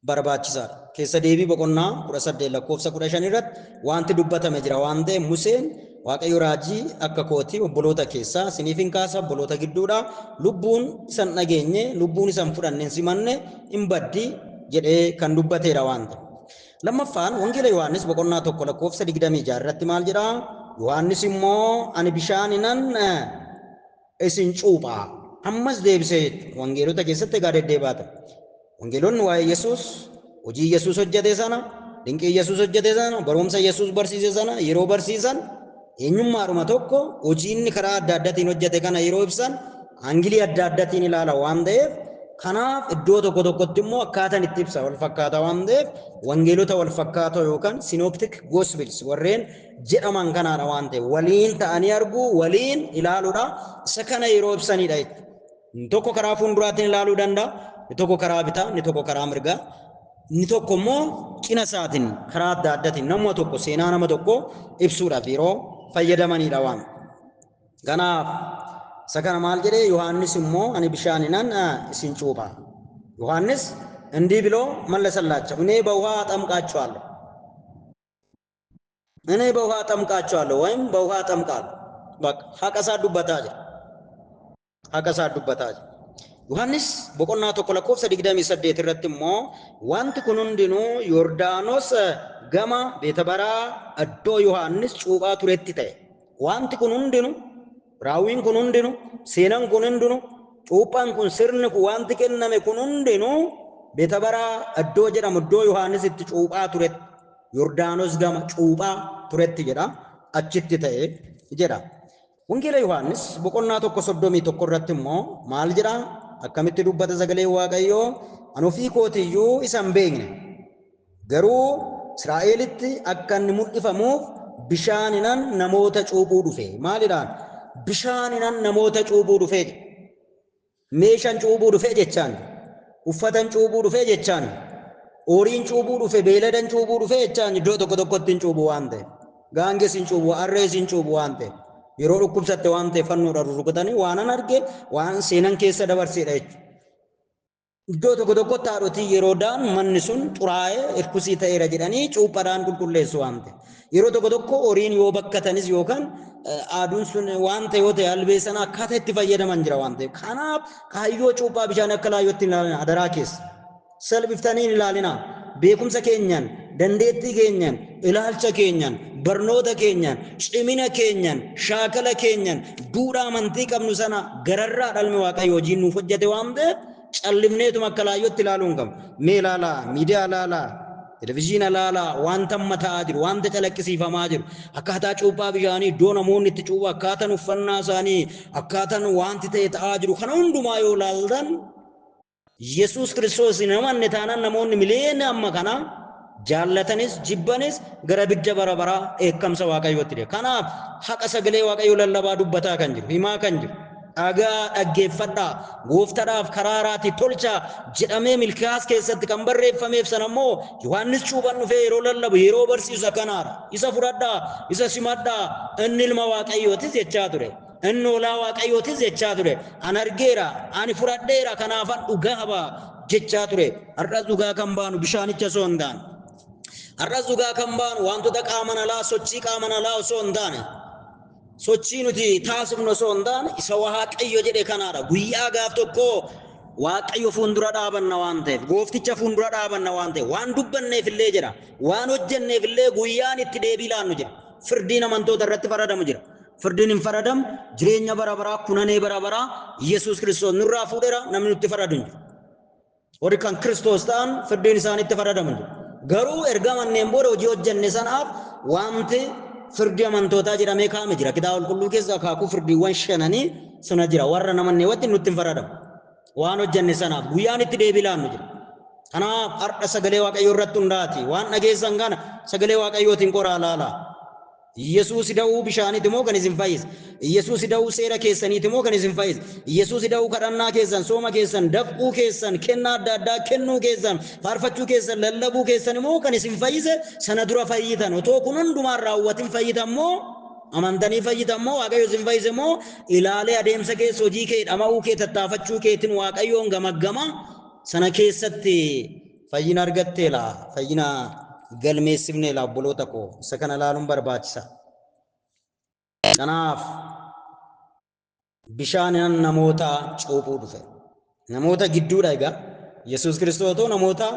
Barbaachisaadha. Keessa deebii boqonnaa 18 lakkoofsa 15 irratti wanti dubbatame jira waan ta'eef, Museen Waaqayyo raajii akka kootii obboloota keessaa isiniif hin kaasa, obboloota gidduudha, lubbuun isa hin dhageenye, lubbuun isa hin fudhanne, hin simanne hin baddi jedhee kan dubbateera waan ta'eef. Lammaffaan Wangeela Yohaannis boqonnaa 1 lakkoofsa 26 irratti maal jedhaa? Yohaannis immoo ani bishaaninan isin cuupha. Ammas deebisee jechuudha. Wangeelota keessatti egaa deddeebi'aa ture. Wangeelonni waa'ee Yesuus, hojii Yesuus hojjete sana, dinqii Yesuus hojjete sana, barumsa Yesuus barsiise sana yeroo barsiisan eenyummaadhuma tokko hojii inni karaa adda addaatiin hojjete kana yeroo ibsan aangilii adda addaatiin ilaala waan ta'eef, kanaaf iddoo tokko tokkotti immoo akkaataan itti ibsa wal fakkaataa waan ta'eef wangeelota wal fakkaatoo yookaan synoptic gospels warreen jedhaman kanaadha waan ta'eef waliin ta'anii arguu, waliin ilaaluudha. Isa kana yeroo ibsanidha jechuudha. Inni tokko karaa fuulduraatiin ilaaluu danda'a, inni tokko karaa bitaa, inni tokko karaa mirgaa, inni tokko immoo cina isaatiin karaa adda addaatiin nama tokko seenaa nama tokko ibsuudhaaf yeroo fayyadamanidha waan. Kanaaf isa kana maal jedhee Yohaannis immoo ani bishaaninan isin cuupha. Yohaannis እንዲህ ብሎ መለሰላቸው፣ እኔ በውሃ አጠምቃችኋለሁ፣ እኔ በውሃ አጠምቃችኋለሁ ወይም በውሃ አጠምቃለሁ። በቃ haqa isaa dubbataa jira. Haqa isaa dubbataa jira. Yohaannis boqonnaa 1 lakkoofsa 28 irratti immoo wanti kun hundinuu Yordaanos gama Beetabaraa iddoo Yohaannis cuuphaa turetti ta'e. Wanti kun hundinuu, raawwiin kun hundinuu, seenaan kun hundinuu, cuuphaan kun, sirni kun, wanti kenname kun hundinuu Beetabaraa iddoo jedhamu iddoo Yohaannis itti cuuphaa turetti, Yordaanos gama cuuphaa turetti jedha, achitti ta'e jedha. Wangeela Yohaannis boqonnaa 1 31 irratti immoo maal jedha? Akkamitti dubbata sagalee Waaqayyoo? Ani ofii kootiyyuu isa hin beekne, garuu Israa'elitti akka inni mul'ifamuuf bishaaninan namoota cuuphuu dhufe. Maalidhaan? Bishaaninan namoota cuuphuu dhufe. Meeshaan cuuphuu dhufe jechaan, uffatan cuuphuu dhufe jechaan, horiin cuuphuu dhufe, beeladan cuuphuu dhufe jechaan. Iddoo tokko tokkotti hin cuuphu waan ta'eef, gaanges hin cuuphu, harrees hin cuuphu waan ta'eef, yeroo dhukkubsatte waan ta'eef fannoodhaan rurrukutanii waan arge waan seenan keessa dabarseedha jechuudha. Iddoo tokko tokkotti haadhotii yeroo da'an manni sun xuraa'ee irkusii ta'eera jedhanii cuuphaadhaan qulqulleessu waan ta'eef. Yeroo tokko tokko horiin yoo bakkatanis yookaan aaduun sun waan ta'e yoo ta'e albee sana akkaataa itti fayyadaman jira waan ta'eef. Kanaaf kaayyoo cuuphaa bishaan akka laayyootti hin ilaalina, adaraa keessa. Salphiftanii hin ilaalina. Beekumsa keenyaan, dandeettii keenyaan, ilaalcha keenyaan, barnoota keenyaan, cimina keenyaan, shaakala keenyaan, duudhaa amantii qabnu sana gararraa dhalmi Waaqayyo hojiin nuuf hojjete waan ta'eef callifneetuma akka laayyootti ilaaluu hin qabnu. Mee ilaalaa, miidiyaa ilaalaa, televizyiina ilaalaa, wanta amma ta'aa jiru, wanta calaqqisiifamaa jiru, akkaataa cuuphaa bishaanii, iddoo namoonni itti cuuphaa, akkaataan uffannaa isaanii, akkaataan wanti ta'e ta'aa jiru, kana hundumaa yoo ilaaltan Yesuus Kiristoos hin amanne taanaan namoonni miliyoona amma kana jaallatanis jibbanis gara ibidda bara baraa dheekkamsa Waaqayyootti deema. Kanaaf haqa sagalee Waaqayyoo lallabaa dubbataa kan jiru, himaa kan jiru, dhagaa dhaggeeffadhaa, gooftadhaaf karaa raati tolchaa jedhamee Milkiyaas keessatti kan barreeffameef sana immoo Yohaannis cuuphaan dhufee yeroo lallabu, yeroo barsiisu akkanaadha. Isa fudhadhaa, isa simadhaa, inni ilma Waaqayyootis jechaa ture. Inni hoolaa Waaqayyootis jechaa ture. Ani argeera, ani fudhadheera, kanaafan dhugaa ba'a jechaa ture. Har'as dhugaa kan baanu bishaanicha osoo hin taane, har'as dhugaa kan baanu wantoota qaaman alaa, sochii qaaman alaa osoo hin taane, sochii nuti taasifnu osoo hin taane, isa Waaqayyo jedhe kanaadha. Guyyaa gaaf tokko Waaqayyo fuuldura dhaabanna waan ta'eef, goofticha fuuldura dhaabanna waan ta'eef, waan dubbanneef illee jedha, waan hojjenneef illee guyyaan itti deebii laannu jira. Firdiin amantoota irratti faradamu jira. Firdiin hin faradamu, jireenya bara baraa, kunanee bara baraa Yesuus Kiristoos nurraa fuudheera, namni nutti faradu hin jiru. Warri kan Kiristoos ta'an firdiin isaanitti faradamu hin jiru. Garuu erga amanneen booda hojii hojjenne sanaaf wanti firdii amantootaa jedhamee kaa'ame jira. Kitaaba qulqulluu keessa akaakuu firdiiwwan shananii sana jira. Warra namannee wajjin nutti hin faradamu. Waan hojjenne sanaaf guyyaan itti deebii laannu jira. Kanaaf har'a sagalee Waaqayyoo irratti hundaati. Waan dhageessan kana sagalee Waaqayyootiin qoraa ilaalaa. Yesuus da'uu bishaaniiti moo kan isin fayyise? Yesuus da'uu seera keessaniiti moo kan isin fayyise? Yesuus da'uu kadhannaa keessan, sooma keessan, dafquu keessan, kennaa adda addaa kennuu keessan, faarfachuu keessan, lallabuu keessan moo kan isin fayyise? Sana dura fayyitan. Otoo kun hundumaan raawwatin fayyitan moo? Amantanii fayyitan moo? Waaqayyo isin fayyise moo? Ilaalee adeemsa keessa hojii kee, dhama'uu kee, tattaafachuu keetiin Waaqayyoon gamaggama sana keessatti fayyina argatteela, fayyina galmeessifneela obboloota koo. Isa kana ilaaluun barbaachisa. Kanaaf bishaan namoota cuuphuu dhufe. Namoota gidduudha egaa. Yesuus Kiristoos namoota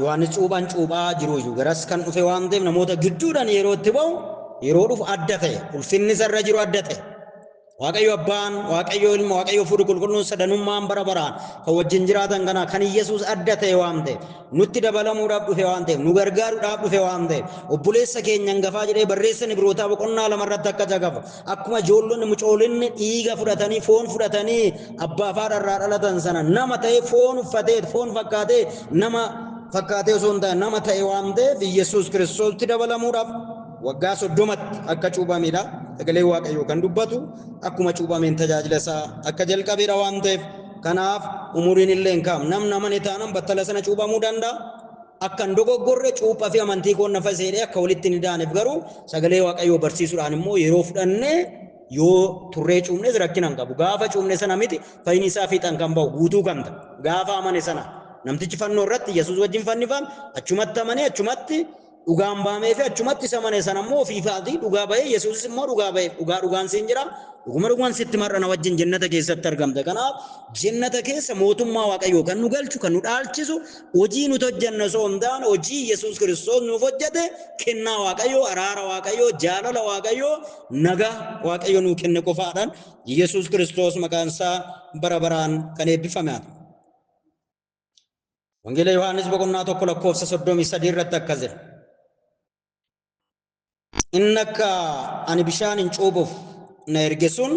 Yohaannis cuuphaan cuuphaa jiru iyyuu garas kan dhufe waan ta'eef namoota gidduudhaan yeroo itti ba'u, yeroo dhufu adda ta'e, ulfinni isarra jiru adda ta'e. Waaqayyo Abbaan, Waaqayyo Ilma, Waaqayyo Hafuurri Qulqulluun sadanummaan bara baraan kan wajjin jiraatan kana kan Yesuus adda ta'e waan ta'eef, nutti dabalamuudhaaf dhufe waan ta'eef, nu gargaaruudhaaf dhufe waan ta'eef, obboleessa keenya hangafaa jedhee barreessan Ibrootaa boqonnaa 2 irratti akka caqafu, akkuma ijoollonni mucoolinni dhiiga fudhatanii foon fudhatanii abbaa fi haadha irraa dhalatan sana nama ta'e foon uffatee foon fakkaatee nama fakkaatee osoo hin taane nama ta'e waan ta'eef Yesuus Kiristoositti dabalamuudhaaf waggaa 30tti akka cuuphamedha. Sagalee Waaqayyoo kan dubbatu akkuma cuuphameen tajaajila isaa akka jalqabeedha waan ta'eef, kanaaf umuriin illee hin kaa'amu. Namni amane taanaan battala sana cuuphamuu danda'a. Akka hin dogoggorre cuuphaa fi amantii koon nafa seedhee akka walitti hin idaaneef garuu sagalee Waaqayyoo barsiisuudhaan immoo yeroo fudhannee yoo turree cuupnes rakkina hin qabu. Gaafa cuupne sana miti fayyinni isaa fiixan kan ba'u guutuu kan ta'u. Gaafa amane sana namtichi fannoo irratti Yesuus wajjin fannifame achumatti amanee achumatti Dhugaan baamee fi achumatti isa mane sana immoo ofiifaatii dhugaa ba'ee, Yesuusis immoo dhugaa ba'ee, dhugaa dhugaan siin jira, dhuguma dhugumaan sitti mar'a, na wajjin jannata keessatti argamte. Kanaaf jannata keessa mootummaa Waaqayyoo kan nu galchu, kan nu dhaalchisu, hojii nuti hojjennu osoo hin taane, hojii Yesuus Kiristoos nuuf hojjete, kennaa Waaqayyoo, araara Waaqayyoo, jaalala Waaqayyoo, nagaa Waaqayyo nuu kenne qofaadhaan. Yesuus Kiristoos maqaan isaa bara baraan kan eebbifame haa ta'u. Wangeela Yohaannis boqonnaa 1 lakkoofsa 33 irratti akkas jedha. Inni akka ani bishaan hin cuuphuuf na erge sun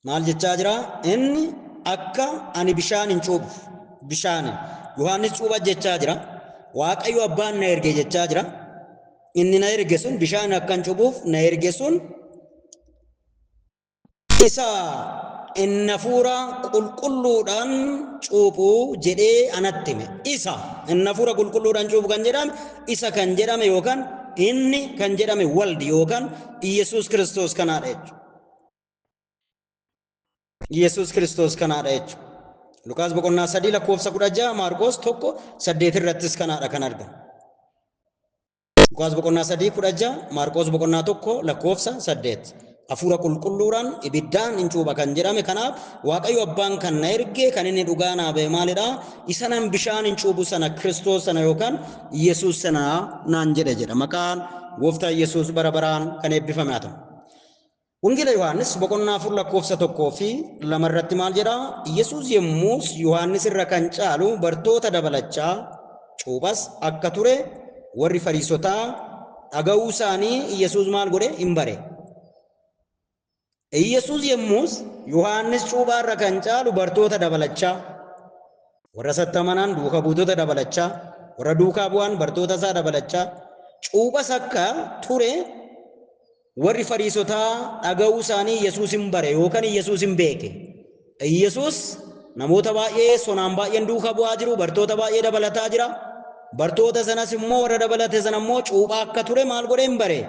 maal jechaa jira? Inni akka ani bishaan hin cuuphuuf, bishaaniin Yohaannis cuupha jechaa jira. Waaqayyo abbaan na erge jechaa jira. Inni na erge sun, bishaan akka hin cuuphuuf na erge sun, isa inni hafuura qulqulluudhaan cuuphu jedhee anatti hime. Isa inni hafuura qulqulluudhaan cuuphu kan jedhame, isa kan jedhame yookaan inni kan jedhame waldi yookaan Iyesuus Kiristoos kanaadha jechuudha. Iyesuus Kiristoos kanaadha jechuudha. Lukaas boqonnaa 3 lakkoofsa 16, Maarqos 1 8 irrattis kanaadha kan argamu. Lukaas boqonnaa 3 16, Maarqos boqonnaa 1 lakkoofsa 8. Hafuura qulqulluudhaan, ibiddaan hin cuupha kan jedhame. Kanaaf Waaqayyo abbaan kan na erge, kan inni dhugaa naa ba'e maalidha? Isa nan bishaan hin cuuphu sana, Kiristoos sana yookaan Yesuus sana naan jedhe jedha. Maqaan gooftaa Yesuus bara baraan kan eebbifame haa ta'u. Wangeela Yohaannis boqonnaa 4 lakkoofsa 1 fi 2 irratti maal jedha? Yesuus yommus Yohaannis irra kan caalu bartoota dabalachaa, cuuphas akka ture warri Fariisotaa dhaga'uu isaanii Yesuus maal godhe? Hin bare. Yesuus yommus Yohaannis cuuphaa irra kan caalu bartoota dabalachaa, warra isatti amanan duuka buutota dabalachaa, warra duukaa bu'an bartoota isaa dabalachaa, cuuphas akka ture warri Fariisotaa dhaga'uu isaanii Yesuus hin bare yookaan Yesuus hin beeke. Yesuus namoota baay'ee sonaan baay'een duukaa bu'aa jiru, bartoota baay'ee dabalataa jira. Bartoota sanas immoo, warra dabalate sana immoo cuuphaa akka ture maal godhe? Hin bare.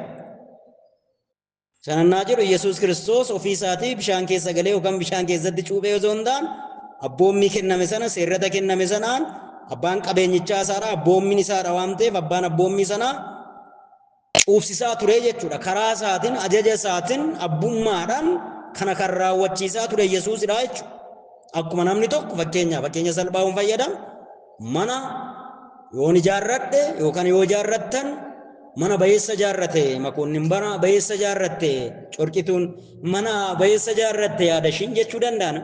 Sanannaa jedhu, Yesuus Kiristoos ofii isaatii bishaan keessa galee yookaan bishaan keessatti cuuphee osoo hin taane, abboommii kenname sana, seerrata kenname sanaan, abbaan qabeenyichaa isaadha, abboommiin isaadha waan ta'eef, abbaan abboommii sanaa cuubsisaa ture jechuudha. Karaa isaatiin, ajaja isaatiin, abbummaadhaan kana kan raawwachiisaa ture Yesuusidha jechuudha. Akkuma namni tokko, fakkeenya salphaa hin fayyadamu, mana yoon ijaarradhe yookaan yoo ijaarrattan, mana bayeessa ijaarrate Makoonnin, mana bayeessa ijaarratte Corqituun, mana bayeessa ijaarratte Yaadashiin jechuu danda'an.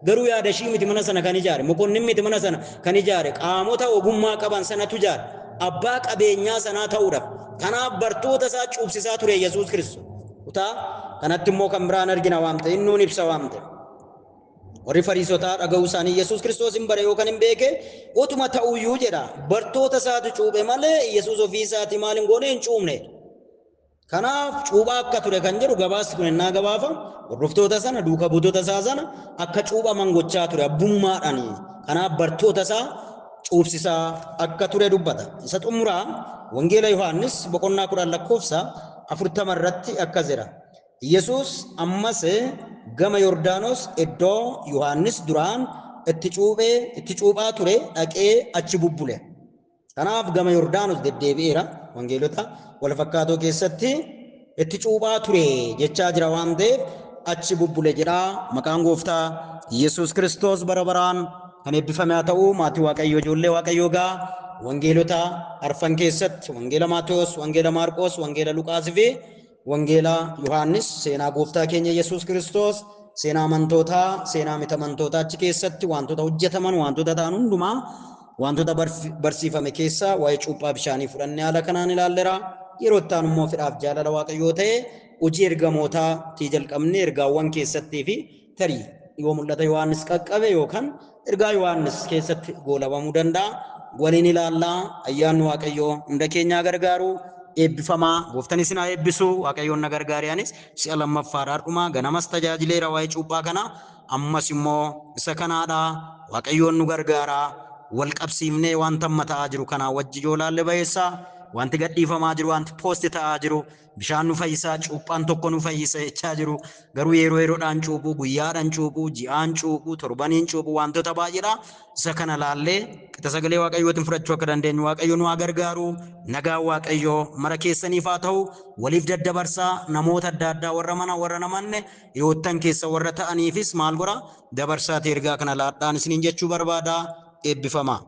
Garuu Yaadashii miti mana sana kan ijaare, Mokonnin miti mana sana kan ijaare, qaamota ogummaa qaban sanatu ijaare, abbaa qabeenyaa sanaa ta'uudhaaf. Kanaaf bartoota isaa cuubsisaa ture Yesuus Kiristoos. Kutaa kanatti immoo kan biraan argina waan ta'e, innuun ibsa waan ta'e. Warri Fariisotaa dhaga'uu isaanii Yesuus Kiristoos hin bare yookaan hin beeke. Utuma ta'uyyuu jedha, bartoota isaatu cuuphe malee Yesuus ofii isaatii maal hin goone? Hin cuuphne. Kanaaf cuuphaa akka ture kan jedhu gabaasti kun innaa gabaafa, hordoftoota sana, duuka buutota isaa sana akka cuuphaman gochaa ture abbummaadhaan. Kanaaf bartoota isaa cuubsisaa akka ture dubbata. Isa xumuraa, Wangeela Yohaannis boqonnaa 10 lakkoofsa 40 irratti akkas jedha. Yesuus ammas gama Yordaanos iddoo Yohaannis duraan itti cuuphee itti cuuphaa ture dhaqee achi bubbule. Kanaaf gama Yordaanos deddeebi'eera. Wangeelota wal fakkaatoo keessatti itti cuuphaa ture jechaa jira waan ta'eef, achi bubbule jedha. Maqaan gooftaa Yesuus Kiristoos bara baraan kan eebbifame haa ta'u. Maatii Waaqayyoo, ijoollee Waaqayyoo, gaa wangeelota arfan keessatti, wangeela Maatewos, wangeela Maarqos, wangeela Luqaas fi wangeela Yohaannis, seenaa gooftaa keenya Yesuus Kiristoos, seenaa amantootaa, seenaa miti amantootaa, achi keessatti wantoota hojjetaman, wantoota ta'an hundumaa, wantoota barsiifame keessaa waa'ee cuuphaa bishaanii fudhannee haala kanaan ilaallera. Yeroo itti aanu immoo, fedhaaf jaalala Waaqayyoo ta'e, hojii ergamootaatii jalqabnee ergaawwan keessattii fi tarii yoo mul'ata Yohaannis qaqqabe yookaan ergaa Yohaannis keessatti goolabamuu danda'a. Waliin ilaallaa. Ayyaanni Waaqayyoo hunda keenyaa gargaaru. Eebbifamaa, gooftan isin haa eebbisu. Waaqayyoon na gargaare, anis si'a lammaffaadha har'uma ganamas tajaajileera waa'ee cuuphaa kana, ammas immoo isa kanaadha. Waaqayyoon nu gargaara. Wal qabsiifnee wanta amma ta'aa jiru kanaa wajji yoo laalle bayeessa. Wanti gadhiifamaa jiru, wanti post ta'aa jiru, bishaan nu fayyisaa, cuuphaan tokko nu fayyisa jechaa jiru. Garuu yeroo yeroodhaan cuuphuu, guyyaadhaan cuuphuu, ji'aan cuuphuu, torbaniin cuuphuu wantoota baay'eedha. Isa kana laallee qixa sagalee Waaqayyootiin fudhachuu akka dandeenyu Waaqayyo nu haa gargaaru. Nagaan Waaqayyoo mara keessaniif haa ta'u. Waliif daddabarsaa namoota adda addaa warra mana warra namanne hiriyoottan keessa warra ta'aniifis maal godha dabarsaati ergaa kana laadhaan isiniin jechuu barbaada. Eebbifamaa.